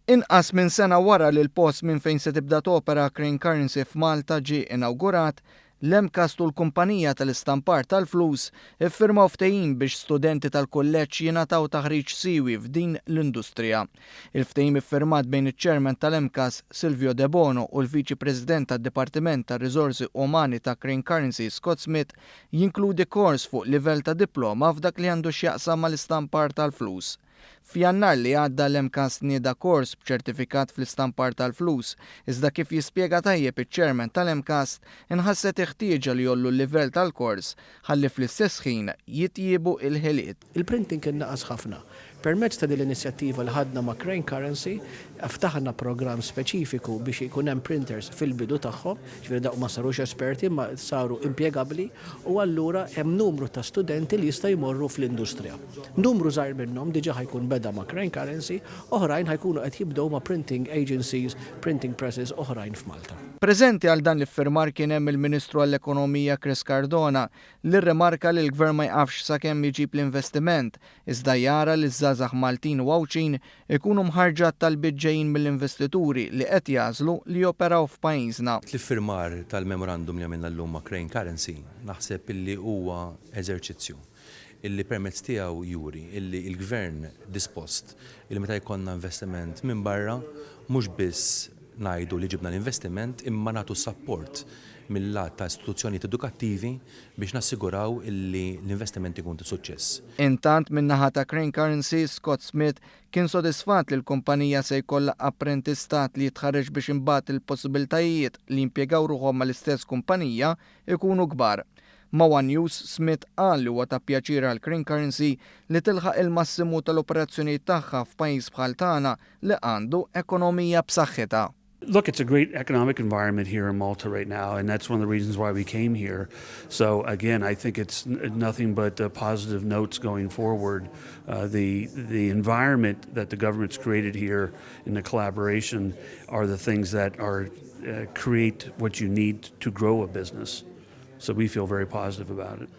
Inqas minn sena wara li l-post minn fejn se tibda topera Crane Currency f'Malta ġie inawgurat, l-MCAST u l-kumpanija tal-istampar tal-flus iffirmaw ftehim biex studenti tal-kulleġġ jingħataw taħriġ siewi f'din l-industrija. Il-ftehim iffirmat bejn iċ-Chairman tal-MCAST Silvio Debono u l-Viċi President tad-Dipartiment tar-Riżorsi Umani ta' Crane Currency Scott Smith jinkludi kors fuq livell ta' diploma f'dak li għandu x'jaqsam mal-istampar tal-flus. F'Jannar li għadda l-MCAST nieda kors b'ċertifikat fl-istampar tal-flus, iżda kif jispjega tajjeb iċ-chairman tal-MCAST, inħasset il-ħtieġa li jgħollu l-livell tal-kors ħalli fl-istess ħin jitjiebu il-ħiliet. Il-printing kien naqas ħafna. Permezz ta' din l-inizjattiva li ħadna ma' Crane Currency, ftaħna programm speċifiku biex ikun hemm printers fil-bidu tagħhom, ġifieri dawk ma sarux esperti ma saru impjegabbli u allura hemm numru ta' studenti li jista' jmorru fl-industrija. Numru żgħir minnhom diġà ħa jkun beda ma' Crane Currency, oħrajn ħa jkunu qed jibdew ma' printing agencies, printing presses oħrajn f'Malta. Preżenti għal dan l-iffirmar kien hemm il-Ministru għall-Ekonomija Chris Cardona li rrimarka li l-Gvern ma jqafx sakemm iġib l-investiment, iżda jara li żgħażagħ Maltin u Għawdxin ikunu mħarrġa għat-talbiet ġejjin mill-investituri li qed jagħżlu li joperaw f'pajjiżna. L-iffirmar tal-memorandum li għamilna llum ma' Crane Currency naħseb illi huwa eżerċizzju illi permezz tiegħu juri illi l-gvern dispost illi meta jkollna investiment minn barra mhux biss ngħidu li ġibna l-investiment, imma nagħtu support mill-lat ta' istituzzjonijiet edukattivi biex nassiguraw illi l-investiment ikun ta' suċċess. Intant, min-naħa ta' Crane Currency, Scott Smith kien sodisfat li l-kumpanija se jkollha apprentistat li jitħarreġ biex imbagħad il-possibiltajiet li jimpjegaw ruħhom mal-istess kumpanija ikunu kbar. Ma' One News, Smith qal li huwa ta' pjaċir għal Crane Currency li tilħaq il-massimu tal-operazzjonijiet tagħha f'pajjiż bħal tagħna li għandu ekonomija b'saħħitha. Look, it's a great economic environment here in Malta right now, and that's one of the reasons why we came here. So again, I think it's nothing but positive notes going forward. The environment that the government's created here in the collaboration are the things that are create what you need to grow a business. So we feel very positive about it.